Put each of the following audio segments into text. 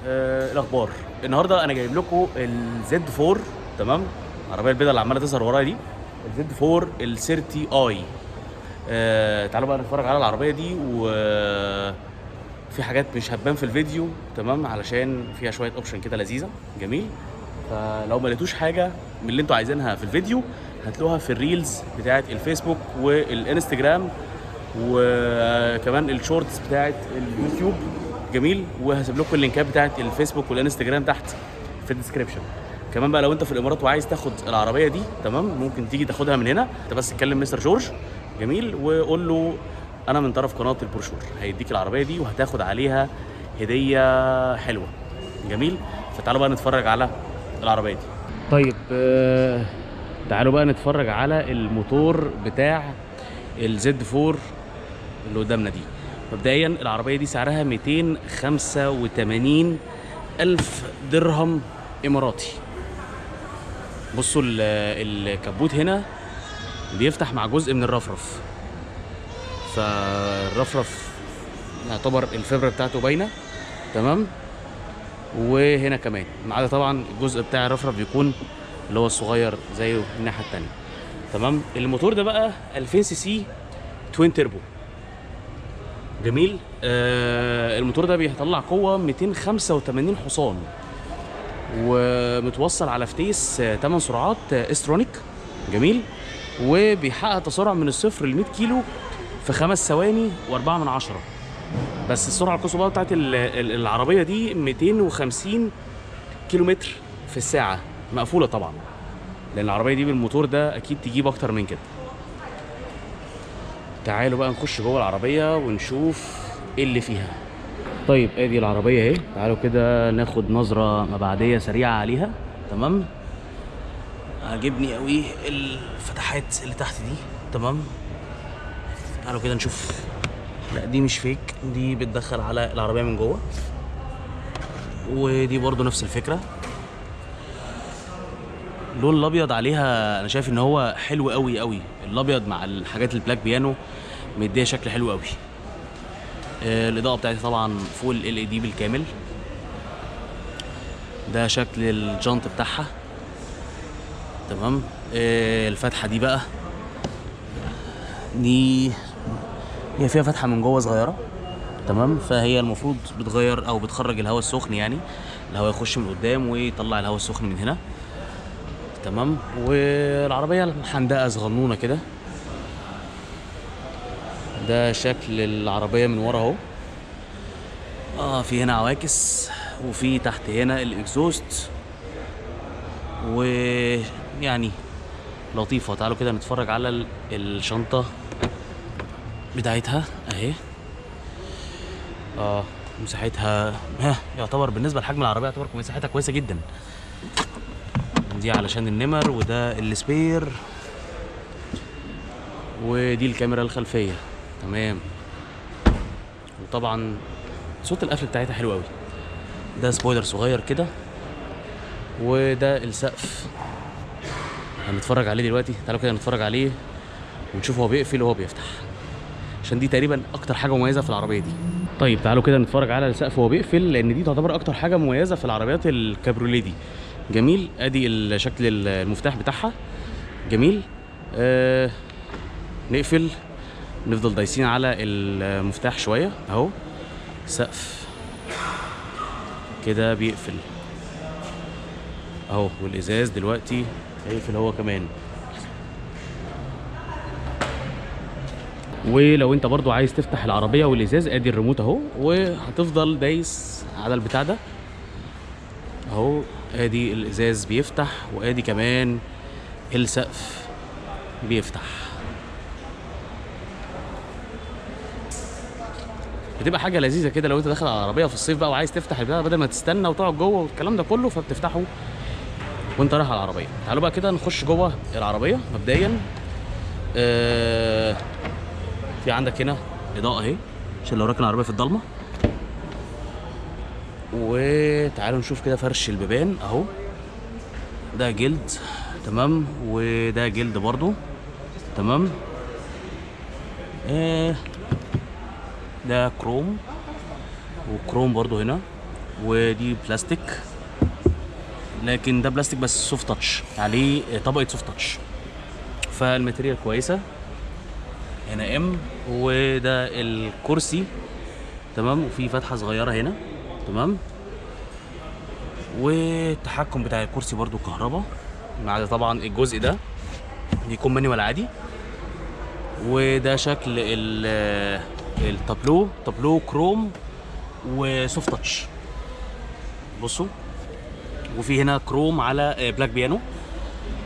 الاخبار النهارده انا جايب لكم ال Z4. تمام، العربية البيضاء اللي عماله تظهر ورايا دي ال Z4 ال 30 i. تعالوا بقى نتفرج على العربية دي، و في حاجات مش هتبان في الفيديو، تمام، علشان فيها شوية option كده لذيذة. جميل. فلو ما لقيتوش حاجة من اللي انتوا عايزينها في الفيديو هتلاقوها في ال reels بتاعه الفيسبوك والانستجرام، وكمان ال shorts بتاعه اليوتيوب. جميل. وهسيب لكم اللينكات بتاعه الفيسبوك والانستجرام تحت في ال description. كمان بقى لو انت في الامارات وعايز تاخد العربية دي، تمام، ممكن تيجي تاخدها من هنا. انت بس تكلم مستر جورج، جميل، وقول له انا من طرف قناة البروشور، هيديك العربية دي وهتاخد عليها هديه حلوة. جميل. فتعالوا بقى نتفرج على العربية دي. طيب، تعالوا بقى نتفرج على الموتور بتاع ال Z4 اللي قدامنا دي. مبدئيا العربية دي سعرها 285 ألف درهم إماراتي. بصوا الكبوت هنا بيفتح مع جزء من الرفرف، فالرفرف يعتبر الفبرة بتاعته باينة. تمام. وهنا كمان، ما عدا طبعا الجزء بتاع الرفرف بيكون اللي هو الصغير زيه الناحية التانية. تمام. الموتور ده بقى 2000 cc twin turbo. جميل. الموتور ده بيطلع قوة 285 حصان، ومتوصل على فتيس 8 سرعات S tronic. جميل. وبيحقق تسارع من الصفر ل 100 كيلو في 5 ثواني و4 من 10. بس السرعة القصوى بقى بتاعت العربية دي 250 كيلو متر في الساعة مقفولة طبعا، لأن العربية دي بالموتور ده أكيد تجيب أكتر من كده. تعالوا بقى نخش جوه العربية ونشوف ايه اللي فيها. طيب، ادي العربية اهي. تعالوا كده ناخد نظرة مبعدية سريعة عليها. تمام. عاجبني قوي الفتحات اللي تحت دي. تمام. تعالوا كده نشوف. لا، دي مش fake، دي بتدخل على العربية من جوه، ودي برضو نفس الفكرة. اللون الابيض عليها انا شايف ان هو حلو قوي قوي. الابيض مع الحاجات ال black piano مديها شكل حلو قوي. الاضاءة بتاعتي طبعا فوق ال LED بالكامل. ده شكل الجنط بتاعها. تمام. الفتحة دي بقى، دي هي فيها فتحه من جوه صغيره. تمام. فهي المفروض بتغير او بتخرج الهواء السخن، يعني الهواء يخش من قدام ويطلع الهواء السخن من هنا. تمام. والعربية حندقه صغنونه كده. ده شكل العربية من ورا اهو. في هنا عواكس، وفي تحت هنا ال exhaust، ويعني لطيفه. تعالوا كده نتفرج على الشنطة بتاعتها اهي. مساحتها ها يعتبر بالنسبة لحجم العربية يعتبر مساحتها كويسة جدا. دي علشان النمر، وده ال spare، ودي الكاميرا الخلفيه. تمام. وطبعا صوت القفل بتاعتها حلو قوي. ده spoiler صغير كده، وده السقف هنتفرج عليه دلوقتي. تعالوا كده نتفرج عليه ونشوف هو بيقفل وهو بيفتح، عشان دي تقريبا اكتر حاجة مميزة في العربية دي. طيب، تعالوا كده نتفرج على السقف وهو بيقفل، لان دي تعتبر اكتر حاجة مميزة في العربيات الكابروليه دي. جميل. ادي شكل المفتاح بتاعها. جميل. نقفل، نفضل دايسين على المفتاح شويه. اهو سقف كده بيقفل اهو، والازاز دلوقتي هيقفل هو كمان. ولو انت برضو عايز تفتح العربية والازاز، ادي الريموت اهو، وهتفضل دايس على البتاع ده اهو. ادي الازاز بيفتح، وادي كمان السقف بيفتح. بتبقى حاجة لذيذة كده لو انت داخل على العربية في الصيف بقى وعايز تفتح البتاع بدل ما تستنى وتقعد جوه والكلام ده كله، فبتفتحه وانت رايح على العربية. تعالوا بقى كده نخش جوه العربية. مبدئيا في عندك هنا اضاءه اهي عشان لو راكن العربية في الضلمة. وتعالوا نشوف كده فرش البيبان اهو، ده جلد. تمام. وده جلد برضو. تمام. ده كروم، وكروم برضو هنا. ودي بلاستيك، لكن ده بلاستيك بس soft touch، عليه طبقه soft touch، فال material كويسة. هنا M، وده الكرسي، تمام، وفي فتحه صغيرة هنا، تمام. والتحكم بتاع الكرسي برضو كهرباء، ما عدا طبعا الجزء ده بيكون manual عادي. وده شكل التابلو، تابلو كروم و soft touch، بصوا، وفي هنا كروم على black piano.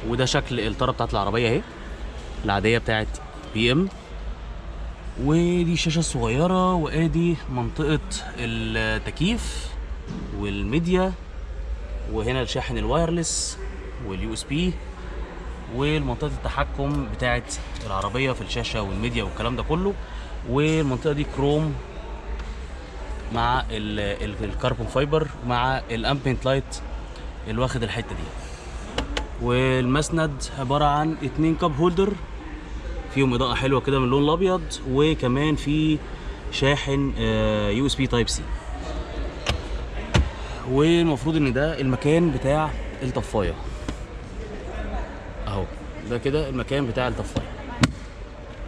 وده شكل الطاره بتاعت العربية اهي العادية بتاعت بي ام. ودي الشاشة الصغيره، وادي منطقة التكييف والميديا، وهنا الشاحن ال wireless وال USB، والمنطقة التحكم بتاعت العربية في الشاشة والميديا والكلام ده كله. والمنطقة دي كروم مع ال carbon fiber مع ال ambient light اللي واخد الحتة دي. والمسند عبارة عن اتنين cup holder فيهم اضاءه حلوة كده من اللون الابيض، وكمان في شاحن USB Type C. والمفروض ان ده المكان بتاع الطفايه اهو، ده كده المكان بتاع الطفايه،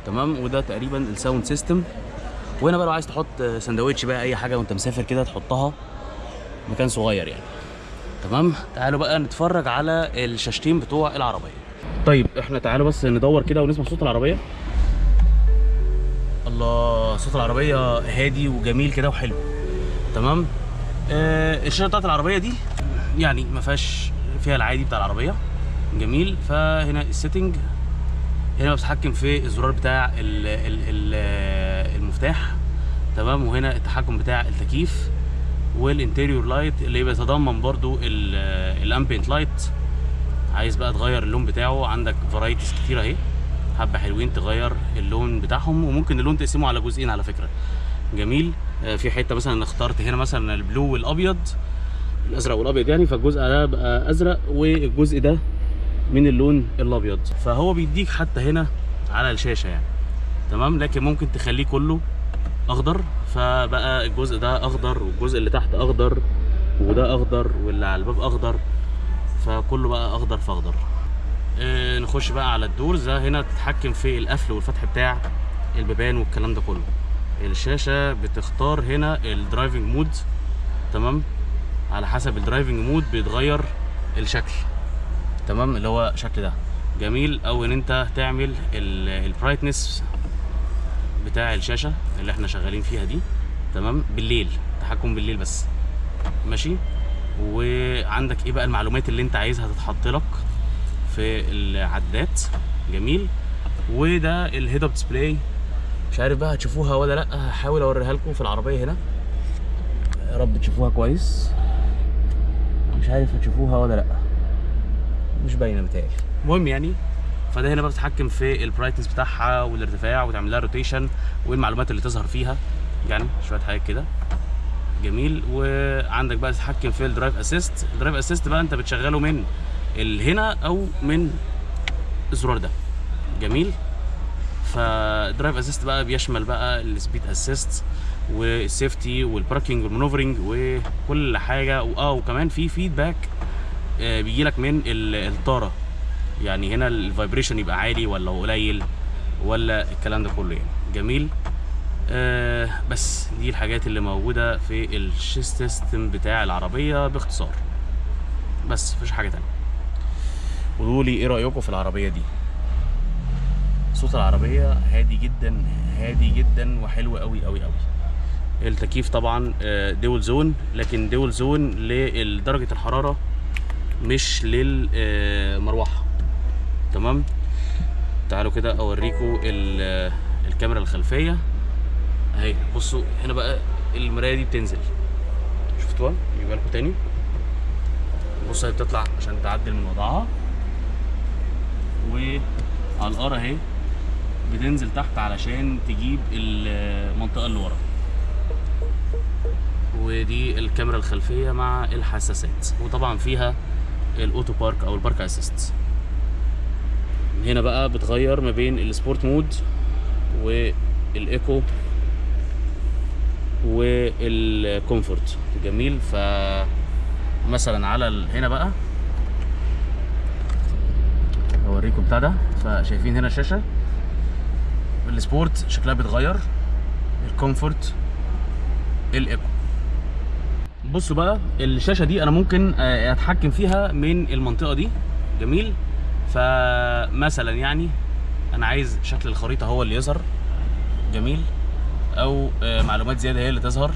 تمام. وده تقريبا ال sound system. وهنا بقى لو عايز تحط سندوتش بقى، اي حاجة وانت مسافر كده تحطها، مكان صغير يعني، تمام. تعالوا بقى نتفرج على الشاشتين بتوع العربية. طيب احنا تعالوا بس ندور كده ونسمع صوت العربية. الله، صوت العربية هادي وجميل كده وحلو، تمام. الشاشة بتاعت العربية دي يعني ما فيهاش، فيها العادي بتاع العربيه، جميل. فهنا ال setting، هنا بتتحكم في الزرار بتاع ال ال ال المفتاح، تمام. وهنا التحكم بتاع التكييف وال interior light اللي بيتضمن برضو ال ambient light. عايز بقى تغير اللون بتاعه، عندك varieties كتير اهي، حبه حلوين تغير اللون بتاعهم، وممكن اللون تقسمه على جزئين على فكرة، جميل. في حتة مثلا اخترت هنا مثلا ال blue والابيض، الازرق والابيض يعني، فالجزء ده بقى ازرق والجزء ده من اللون الابيض، فهو بيديك حتى هنا على الشاشة يعني، تمام. لكن ممكن تخليه كله اخضر، فبقى الجزء ده اخضر والجزء اللي تحت اخضر وده اخضر واللي على الباب اخضر، فكله بقى اخضر في اخضر. نخش بقى على ال doors. ده هنا تتحكم في القفل والفتح بتاع البيبان والكلام ده كله. الشاشة بتختار هنا ال driving mode، تمام، على حسب ال driving mode بيتغير الشكل، تمام، اللي هو شكل ده جميل. او ان انت تعمل ال brightness بتاع الشاشة اللي احنا شغالين فيها دي، تمام، بالليل، تحكم بالليل بس، ماشي. وعندك ايه بقى المعلومات اللي انت عايزها تتحط لك في العدات، جميل. وده ال head up display، مش عارف بقى هتشوفوها ولا لا، هحاول اوريها لكم في العربية هنا، يا رب تشوفوها كويس. مش عارف هتشوفوها ولا لا، مش باينة متهيألي. المهم يعني فده هنا بقى بتتحكم في ال brightness بتاعها والارتفاع وتعمل لها rotation والمعلومات اللي تظهر فيها، يعني شوية حاجات كده، جميل. وعندك بقى تتحكم في ال drive assist. ال drive assist بقى انت بتشغله من هنا او من الزرار ده، جميل. ف drive assist بقى بيشمل بقى ال speed assist وال safety وال parking وال maneuvering وكل حاجة. وكمان في feedback بيجي لك من الطاره، يعني هنا ال vibration يبقى عالي ولا قليل ولا الكلام ده كله يعني، جميل. بس دي الحاجات اللي موجودة في ال system بتاع العربية باختصار، بس مفيش حاجة تانية. قولوا لي ايه رايكم في العربية دي؟ صوت العربية هادي جدا، هادي جدا وحلو قوي قوي قوي. التكييف طبعا dual zone، لكن dual zone لدرجة الحرارة مش للمروحه، تمام. تعالوا كده اوريكم الكاميرا الخلفية اهي. بصوا هنا بقى المراية دي بتنزل، شفتوها؟ يبقى لكم تاني، بصوا هي بتطلع عشان تعدل من وضعها، وعلى ال R اهي بتنزل تحت علشان تجيب المنطقة اللي ورا. ودي الكاميرا الخلفية مع الحساسات، وطبعا فيها ال auto park او ال park assist. هنا بقى بتغير ما بين ال sport mode وال eco. وال comfort. جميل. ف مثلا على هنا بقى اوريكم بتاع ده. فشايفين هنا الشاشة ال sport شكلها بيتغير، ال comfort، ال eco. بصوا بقى الشاشة دي انا ممكن اتحكم فيها من المنطقة دي. جميل. فمثلا يعني انا عايز شكل الخريطة هو اللي يظهر. جميل. او معلومات زيادة هي اللي تظهر.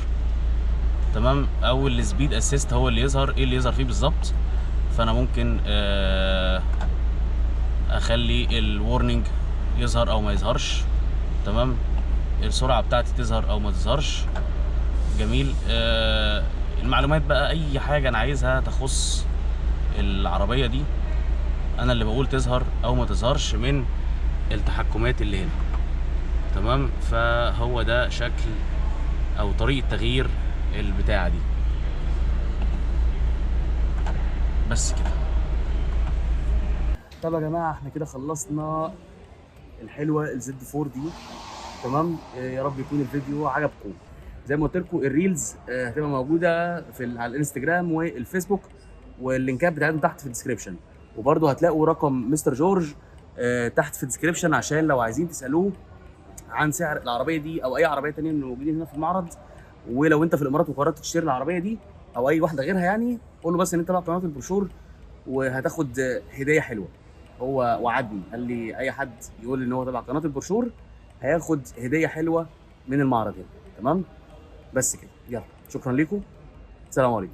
تمام. او ال speed assist هو اللي يظهر، ايه اللي يظهر فيه بالظبط. فانا ممكن اخلي ال warning يظهر او ما يظهرش. تمام. السرعة بتاعتي تظهر او ما تظهرش. جميل. المعلومات بقى اي حاجة انا عايزها تخص العربية دي انا اللي بقول تظهر او ما تظهرش من التحكمات اللي هنا. تمام. فهو ده شكل او طريقه تغيير البتاعه دي. بس كده. طب يا جماعة احنا كده خلصنا الحلوة ال Z 4 دي. تمام. يا رب يكون الفيديو عجبكم. زي ما قلت لكم ال reels هتبقى موجودة على الانستجرام والفيسبوك، واللينكات بتاعتهم تحت في ال description. وبرده هتلاقوا رقم مستر جورج تحت في ال description عشان لو عايزين تسالوه عن سعر العربية دي او اي عربية تانية من الموجودين هنا في المعرض. ولو انت في الامارات وقررت تشتري العربية دي او اي واحدة غيرها، يعني قول له بس ان انت تبع قناة البروشور وهتاخد هديه حلوة. هو وعدني قال لي اي حد يقول ان هو تبع قناة البروشور هياخد هديه حلوة من المعرض هنا. تمام. بس كده. يلا شكرا لكم. السلام عليكم.